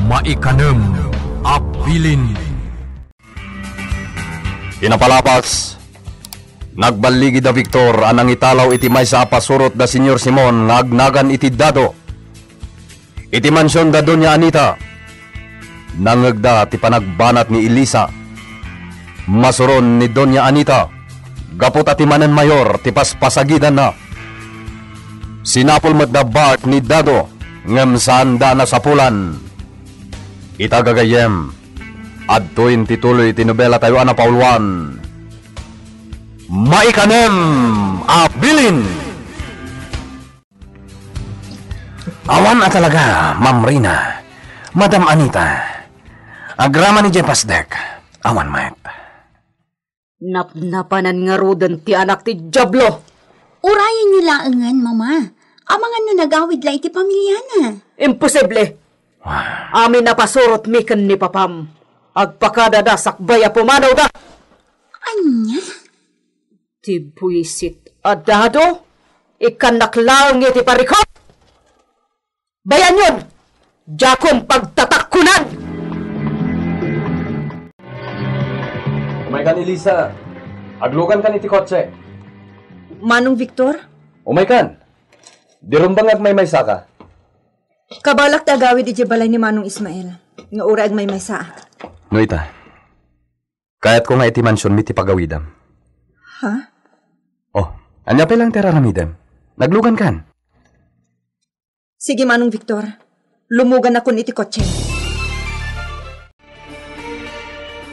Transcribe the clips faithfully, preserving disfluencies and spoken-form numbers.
Maikanem a bilin. Kinapalabas, nagballigi da Victor a nangitalaw iti maysa a pasurot da Señor Simon nga agnagan iti Dado. Iti mansion da Doña Anita, nangngegda ti panagbanat ni Elisa. Masuron ni Doña Anita, gapu ta ti manen mayor ti paspasagidanna. Sinapul met da Bart ni Dado, ngem saanda a nasapulan. Ita gagayyem, adtoyen ti tuloy ti nobela tayo a napauluan. Maikanem a bilin! Awan a talaga, Ma'am Rina, Madam Anita. Agraman idiay pasdek, awan met. Napnapanan ngaruden ti anak ti Diablo. Urayenyo laengen, Mama. Amangan no nagawid la iti pamiliana. Imposible. Amin a pasurotmi ken ni Papam, agpakadada sakbay a pumanawda. Ania? Ti buisit a Dado, ikkannak laeng iti parikut. Bayanyon, diakon pagtatakkunan! Umaykan, Elisa. Aglugankan iti kotse. Manong Victor? Umaykan. Di rumbeng agmaymaysaka. Kabalak ti agawid idiay balay ni Manong Ismael, nga uray agmaymaysaak. No ita, kayatko nga iti mansionmi ti pagawidam. Ha? Oh, ania pay laeng ti ar-aramidem? Naglugankan. Sige, Manong Victor. Lumugannakon iti kotse.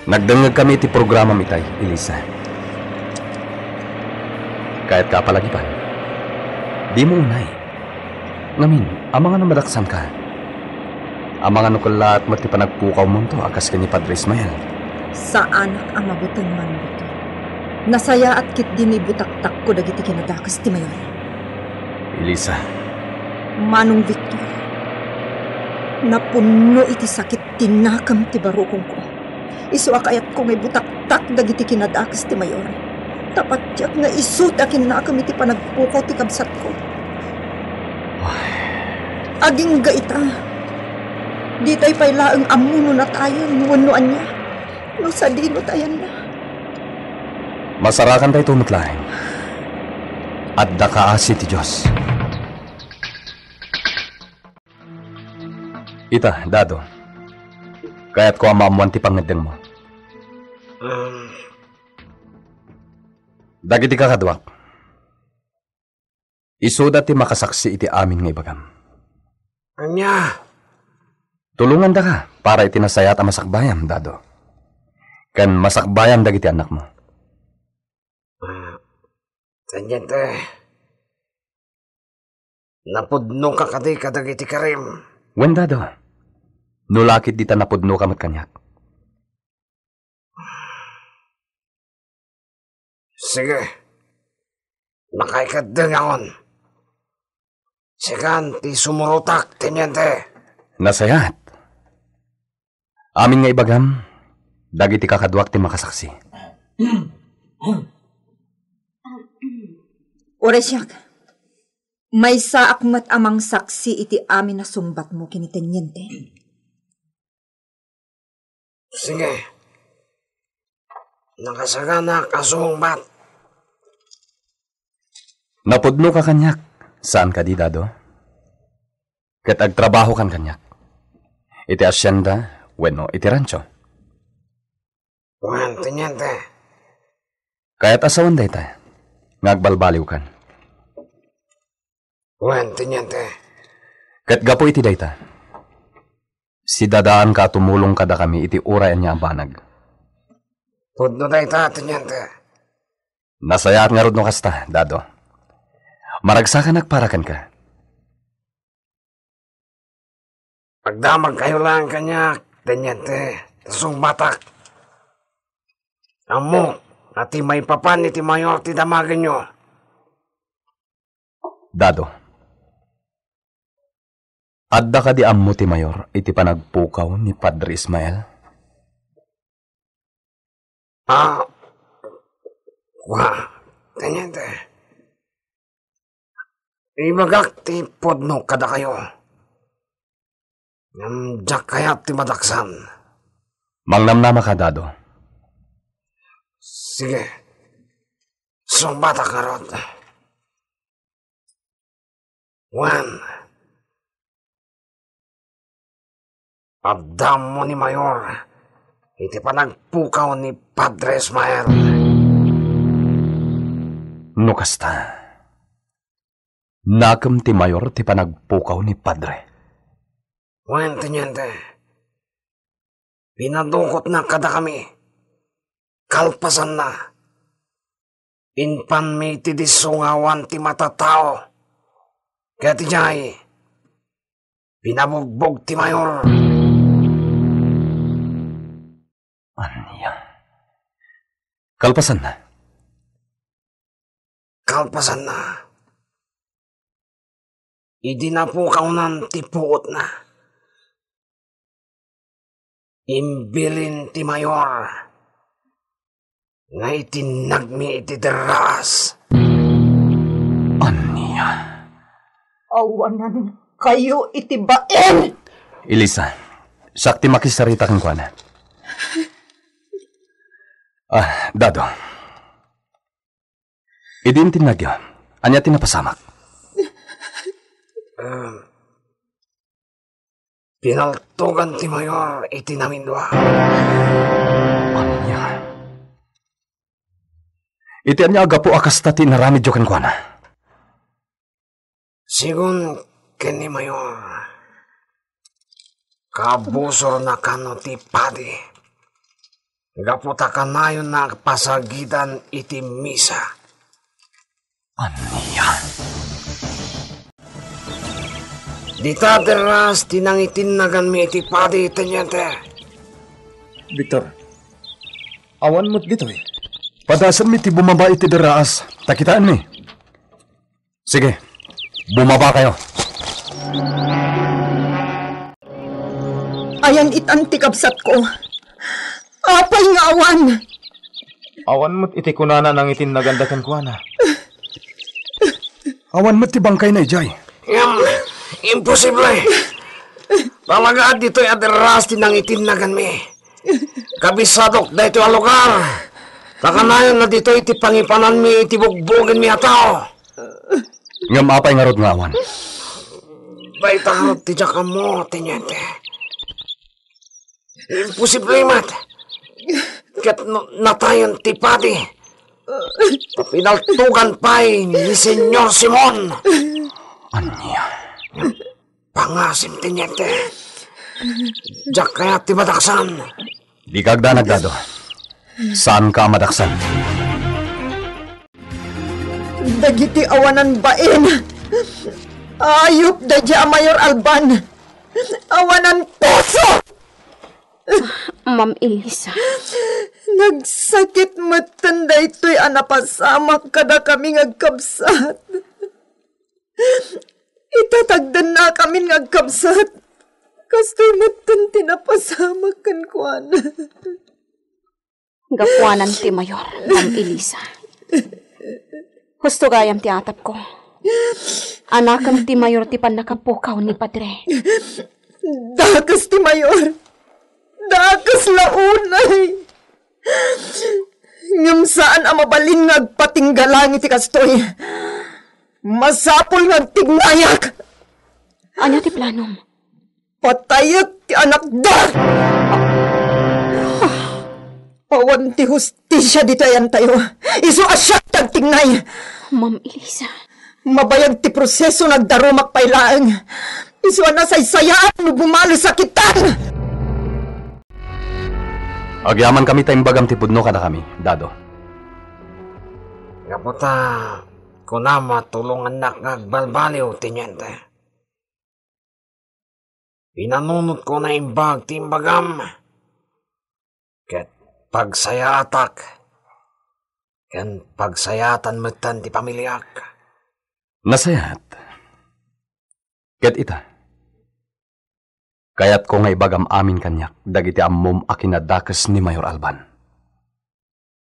Nagdengngegkami iti programam itay, Elisa. Kayatka a palagipan? Dimo unay. Ngamin, amangan no madaksanka? Amangan no kellaat met ti panagpukawmonto a kas ken ni Padre Ismael? Saanak a mabuteng, Manong Victor. Nasayaat ketdi ni butaktakko dagiti kinadakes ti mayor. Elisa. Manong Victor, napunno iti sakit ti nakem ti barukongko. Isu a kayatko nga ibutaktak dagiti kinadakes ti mayor. Ta patiek nga isu ti akinnakem iti panagpukaw ti kabsatko. Ay. Agingga ita. Ditay pay laeng ammo no natayen wenno ania. No sadino tayenna. Masarakan daytoy met laeng. Adda kaasi ti Dios. Ita, Dado. Kayatko a maammoan ti pangngeddengmo. Um. Dagiti kakaduak, isuda ti makasaksi iti amin nga ibagam. Ania? Tulongandaka para iti nasayaat a masakbayam, Dado. Ken masakbayam dagiti annakmo. Ah, Teniente, napudnoka kadi kadagiti kerim? Wen, Dado. No la ketdi ta napudnoka met kaniak. Sige. Makaikeddengakon. Sikan ti sumurotak, Teniente. Nasayaat. Amin nga ibagam, dagiti kakaduak ti makasaksi. Uray siak, maysaak met a mangsaksi iti amin a sungbatmo ken ni Teniente. Sige. Nakasaganak a sungbat. Napudnoka kaniak, saan kadi, Dado? Ket agtrabahokan kaniak. Iti hacienda wenno iti rancho. Wen, Teniente. Kayat a sawen dayta nga agbalbaliwkan. Wen, Teniente. Ket gapu iti dayta, sidadaanka a tumulong kadakami iti uray ania a banag. Pudno dayta, Teniente. Nasayaat ngarud no kasta, Dado. Maragsakanak para kenka. Agdamagkayo laeng kaniak, Teniente, ta sungbatak. Ammok a ti maipapan iti mayor ti damagenyo. Dado, adda kadi ammo ti mayor iti panagpukaw ni Padre Ismael? Ah, wa, Teniente. Ibagak ti pudno kadakayo. Ngem diak kayat ti madaksan. Mangnamnama ka, Dado. Sige. Sungbatak ngarud. Wen, adda ammo ni Mayor iti panagpukaw ni Padre Ismael. No kasta, nakem ti Mayor ti panagpukaw ni Padre. Wen, Teniente, pinadukotna kadakami. Kalpasanna, impanmi iti disso nga awan ti matatao. Ket idiay, pinabugbog ti Mayor. Ania? Kalpasanna? Kalpasanna, idi napukawnan ti puotna, imbilin ti Mayor nga itinnagmi iti derraas. Ania? Awanan kayo iti bain! Elisa, siak ti makisarita kenkuana. Ah, Dado. Idi intinnagyo, ania ti napasamak? Ah, pinaltogan ti Mayor iti namindua. Ania? Iti ania a gapu a kasta ti inaramidyo kenkuana? Sigun ken ni Mayor, kaabusorna kano ti padi gapu ta kanayonna a pasagidan iti misa. Ania? Dita derraas ti nangitinnaganmi iti padi, Teniente. Victor, awan met ditoy. Padasenmi ti bumaba iti derraas, ta kitaenmi. Sige, bumaba kayo. Ayan itan ti kabsatko. Apay nga awan? Awan met iti kunana nangitinnagan da kenkuana. Awan met ti bangkayna idiay. Ngem, imposible. Talaga a ditoy a derraas ti nangitinnaganmi. Kabisadok daytoy a lugar. Ta kanayonna ditoy ti pangipananmi iti bugbogenmi a tao. Ngem apay ngarud nga awan? Dayta ngarud ti diak ammo, Teniente. Imposible met. Ket no, natayen ti padi. Ta pinaltogan pay ni Señor Simon. Ania? Pangasim, Teniente. Diak kayat ti madaksan. Dika agdanag, Dado. Saanka a madaksan. Dagiti awanan bain, ayupda idiay a Mayor Alban. Awanan puso! Ma'am Elisa. Nagsakit metten daytoy a napasamak kadakami nga agkabsat. Ita, tagdennakamin nga agkabsat. Kastoy metten ti napasamak kenkuana. Gapuanan ti Mayor, Ma'am Elisa. Husto gayam ti atapko. Anakem ti Mayor ti pannakapukaw ni Padre. Dakes ti Mayor. Dakes la unay. Ngem saan a mabalin nga agpatinggalang iti kastoy. Masapul nga agtignayak. Ania ti planom? Patayek ti anakda! Awan ti hustisia ditoy ayantayo. Isu a siak ti agtignay. Ma'am Elisa. Mabayag ti proseso no agdarumak pay laeng. Isu a nasaysayaat no bumales a kitan. Agyamankami ta imbagam ti pudno kadakami, Dado. Gapu ta kunam a tulongannak nga agbalbaliw, Teniente. Pinanunotko a naimbag ti imbagam. Ket pagsayaatak, ken pagsayaatan metten ti pamiliak. Nasayaat. Ket ita, kayatko nga ibagam amin kaniak dagiti ammom a kinadakes ni Mayor Alban.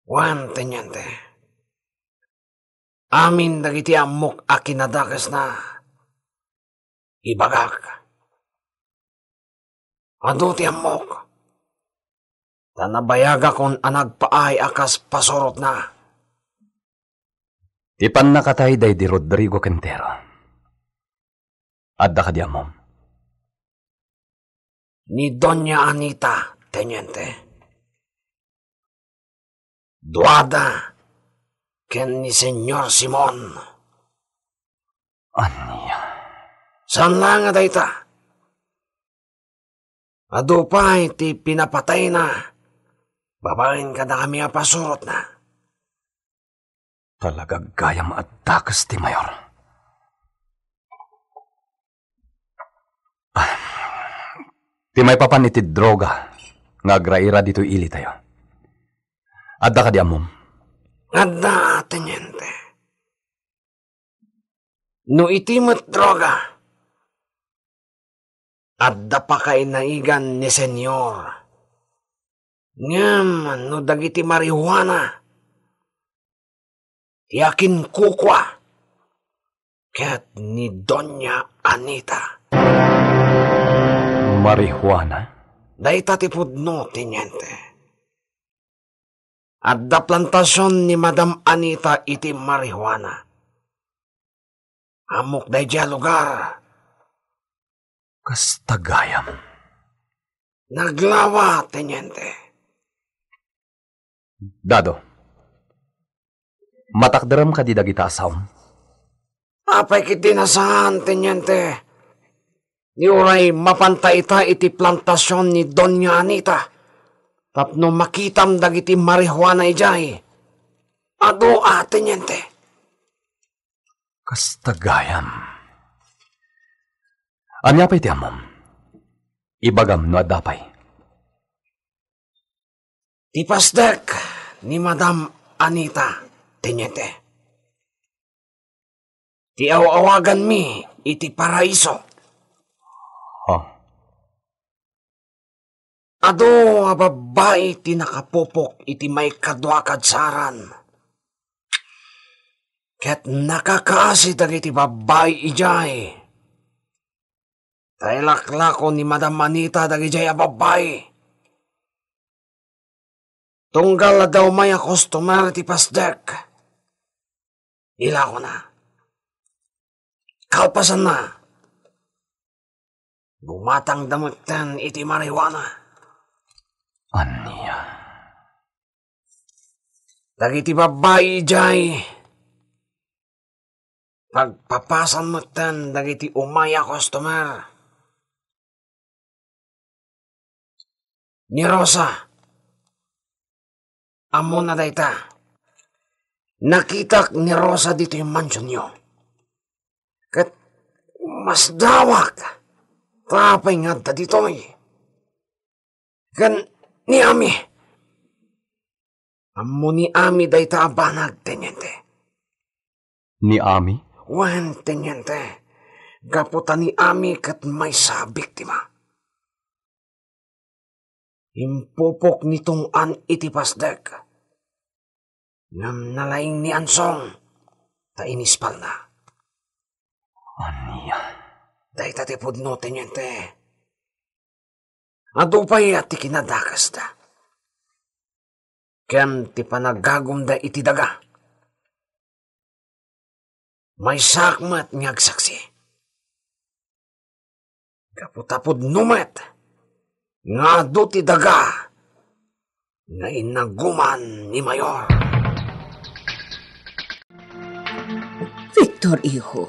Wen, Teniente. Amin dagiti ammok a kinadakesna, ibagak. Adu ti ammok. Ta nabayagakon a nagpaay a kas pasurotna. Ti pannakatay daydi Rodrigo Quintero. Adda kadi ammom? Ni Doña Anita, teniente. Duada ken ni Señor Simon. Ania? Saan la nga dayta? Adu pay ti pinapatayna babaen kadakami a pasurotna. Talaga gayam a dakes ti mayor. Ah, ti maipapan iti droga nga agraira ditoy ilitayo. Adda kadi ammom? Adda, teniente. No iti met droga, adda pakainaigan ni Señor. Ngem no dagiti marijuana, ti akinkukua ket ni Doña Anita. Marijuana? Dayta ti pudno, teniente. Adda plantasion ni Madam Anita iti marijuana. Ammok daydiay a lugar. Kasta gayam. Naglawa, teniente. Dado, matakderem kadi dagita a saom? Apay ketdi a saan, teniente? Ni uray mapanta ita iti plantasion ni Doña Anita tapno makitam dagiti marijuana idiay. Adu a, teniente. Kasta gayam. Ania pay ti ammom? Ibagam no adda pay. Ti pasdek ni Madam Anita, teniente. Ti aw-awaganmi iti Paraiso. Ha? Adu a babbai ti nakapupok iti maikadua a kadsaran. Ket nakakaasi dagiti babbai idiay. Ta ilaklako ni Madam Anita dagidiay a babbai. Tunggal adda umay a customer ti pasdek, ilakona. Kalpasanna, bumatangda metten iti marijuana. Ania? Dagiti babbai idiay, pagpapasan metten dagiti umay a customer. Ni Rosa, ammona dayta. Nakitak ni Rosa ditoy mansionyo. Ket masdawak ta apay nga adda ditoy. Ken ni Ami. Ammo ni Ami dayta a banag, teniente. Ni Ami? Wen, teniente. Gapu ta ni Ami ket maysa a biktima. Impupok ni Tong-an iti pasdek. Ngem nalaing ni Ansong ta inispalna. Ania? Dayta ti pudno, teniente. Adu pay a ti kinadakesda ken ti panagagumda iti daga. Maysaak met nga agsaksi. Gapu ta pudno met nga adu ti daga nga inaguman ni Mayor. Victor, iho,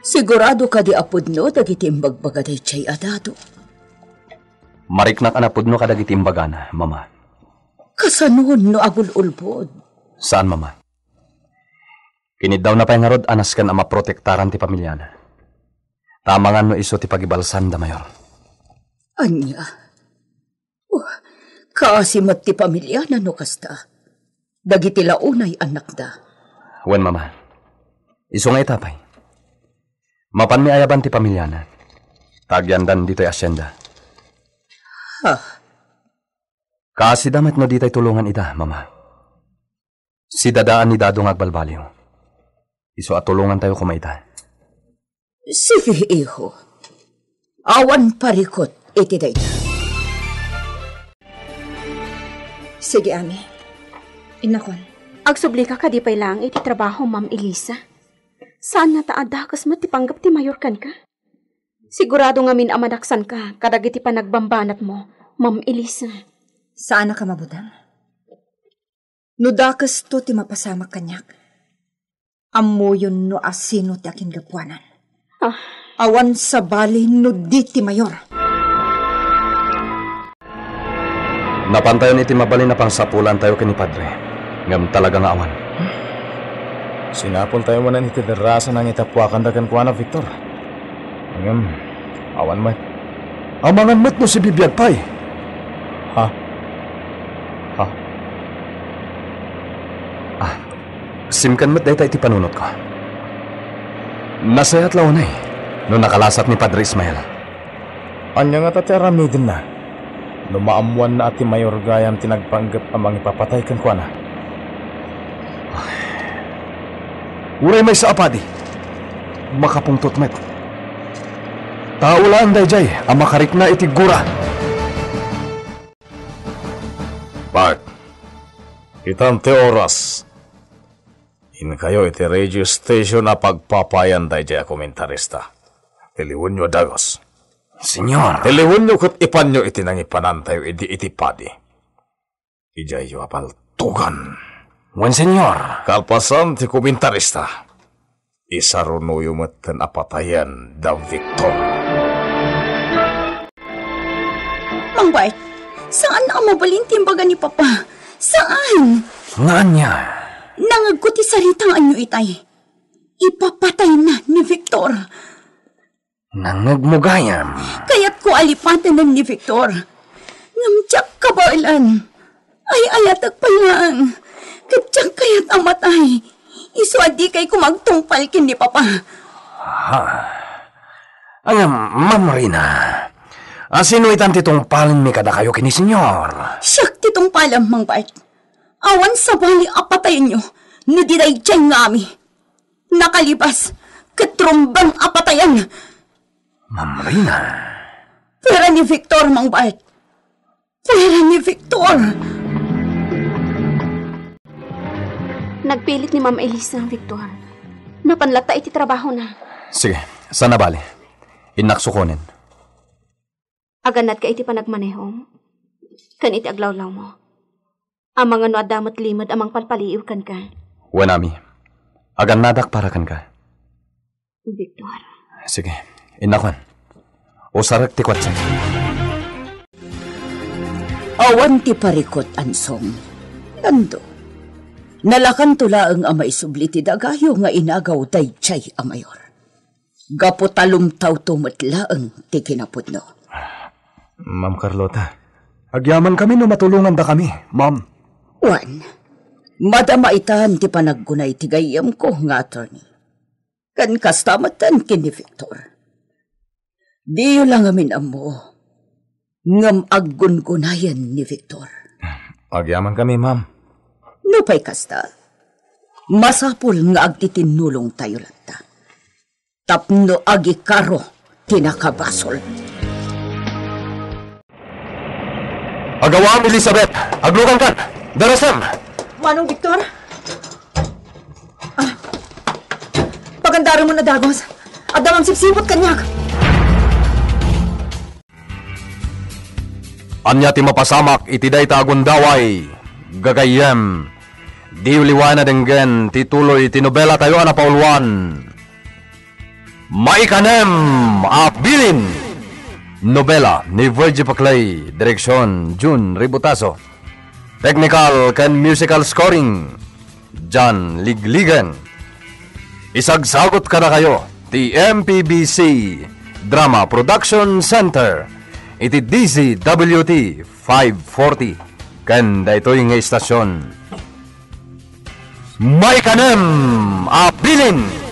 sigurado kadi a pudno dagiti imbagbaga daydiay a dado? Mariknak a napudno kadagiti imbagana, Mama. Kasano no agul-ulbod? Saan, Mama. Kiniddawna pay ngarud a nasken a maprotektaran ti pamiliana. Ta amangan no isu ti pagibalsam da Mayor. Ania? Oh, kaasi met ti pamiliana no kasta. Dagiti la unay annakda. Wen, Mama. Isu nga ita pay. Mapanmi ayaban ti pamiliana. Ta agyandan ditoy asienda. Ha? Kaasida met no ditay tulongan ida, Mama. Sidadaan ni Dado nga agbalbaliw. Isu a tulongantayo koma ita. Sige, iho. Awan parikut iti dayta. Sige, Ami. Innakon. Agsublika kadi pay laeng iti trabaho, Ma'am Elisa? Saan nga ta adda kas met ti panggep ti mayor kenka? Sigurado ngamin a manaksanka kadagiti panagbambanatmo, Ma'am Elisa. Saannak a mabuteng? No dakesto ti mapasamak kaniak, ammoyon no asino ti akingapuanan. Ah. Awan sabali no di ti mayor. Napantayon iti mabalin a pangsapulantayo ken ni Padre, ngem talaga nga awan. Sinapultayo manen iti derrasa nangitappuakanda kenkuana, Victor. Ngem, awan met. Amangan met no sibibiag pay. Ha? Ha? Ah, simken met dayta iti panunotko. Nasayaat la unay no nakalasat ni Padre Ismael. Ania ngata ti aramidenna no maammoanna a ti mayor gayam ti nagpanggep a mangipapatay kenkuana? Uray maysa a padi, makapungtot met. Tao laeng daydiay a makarikna iti gura. Bart, itan ti oras. Inkayo iti radio station a pagpapayan daydiay a komentarista. Tiliwenyo a dagus. Señor. Tiliwenyo ket ipanyo iti nangipanantayo idi iti padi. Idiayyo a paltugan. Wen, Señor. Kalpasan ti komentarista, isarunoyo metten a patayen da Victor. Mang Bart, saan a mabalin ti imbaga ni Papa. Saan. Nga ania? Nangegko ti saritaanyo itay. Ipapatayna ni Victor. Nangngegmo gayam. Kayatko a lipatenen ni Victor. Ngem diak kabaelan. Ay-ayatek pay laeng. Ket diak kayat a matay. Isu a dikay koma agtungpal ken ni Papa. Ha? Ngem, Ma'am Rina, asino itan ti tungpalenmi kadakayo ken ni Señor? Siak ti tungpalem, Mang Bart. Awan sabali a patayenyo no di daydiay nga Ami. Nakalibas ket rumbeng a patayen. Ma'am Rina. Puera ni Victor, Mang Bart. Puera ni Victor. Nagpilit ni Ma'am Elisa, Victor. Napan latta iti trabahona. Sige, saan a bale. Innak sukonen. Aganadka iti panagmanehom ken iti aglawlawmo. Amangan no adda met limed a mangpalpaliiw kenka. Wen, Ami. Agannadak para kenka. Victor. Sige, innakon. Usarek ti kuatsak. Awan ti parikut, Ansong. Lando. Nalakanto laeng a maisubli ti dagayo nga inagaw daydiay a mayor. Gapu ta lumtawto met laeng ti kinapudno. Ma'am Carlota, agyamankami no matulongandakami, ma'am. Wen, madama itan ti panaggunay ti gayyemko nga attorney. Ken kasta metten ken ni Victor. Diyo la ngamin ammo, ngem aggungunayen ni Victor. Agyamankami, ma'am. Nupay kasta, masapul nga agtitinnulongtayo latta tapno agikaro ti nakabasol. Agawam, Elizabeth! Aglukankan! Darasem! Manong Victor? Ah, pagandaramon a dagus. Adda mangsipsiput kaniak. Ania ti mapasamak iti dayta a gundaway, gagayyem? Diyo liwayan a denggen ti tuloy ti nobelatayo a napauluan, Maikanem a Bilin. Nobela ni Virgie Paclay, direksion Jun Ributaso. Technical ken musical scoring, John Ligligen. Isagsagut kadakayo ti M P B C Drama Production Center iti D Z W T five forty ken daytoy nga istasyon. Maikanem a Bilin!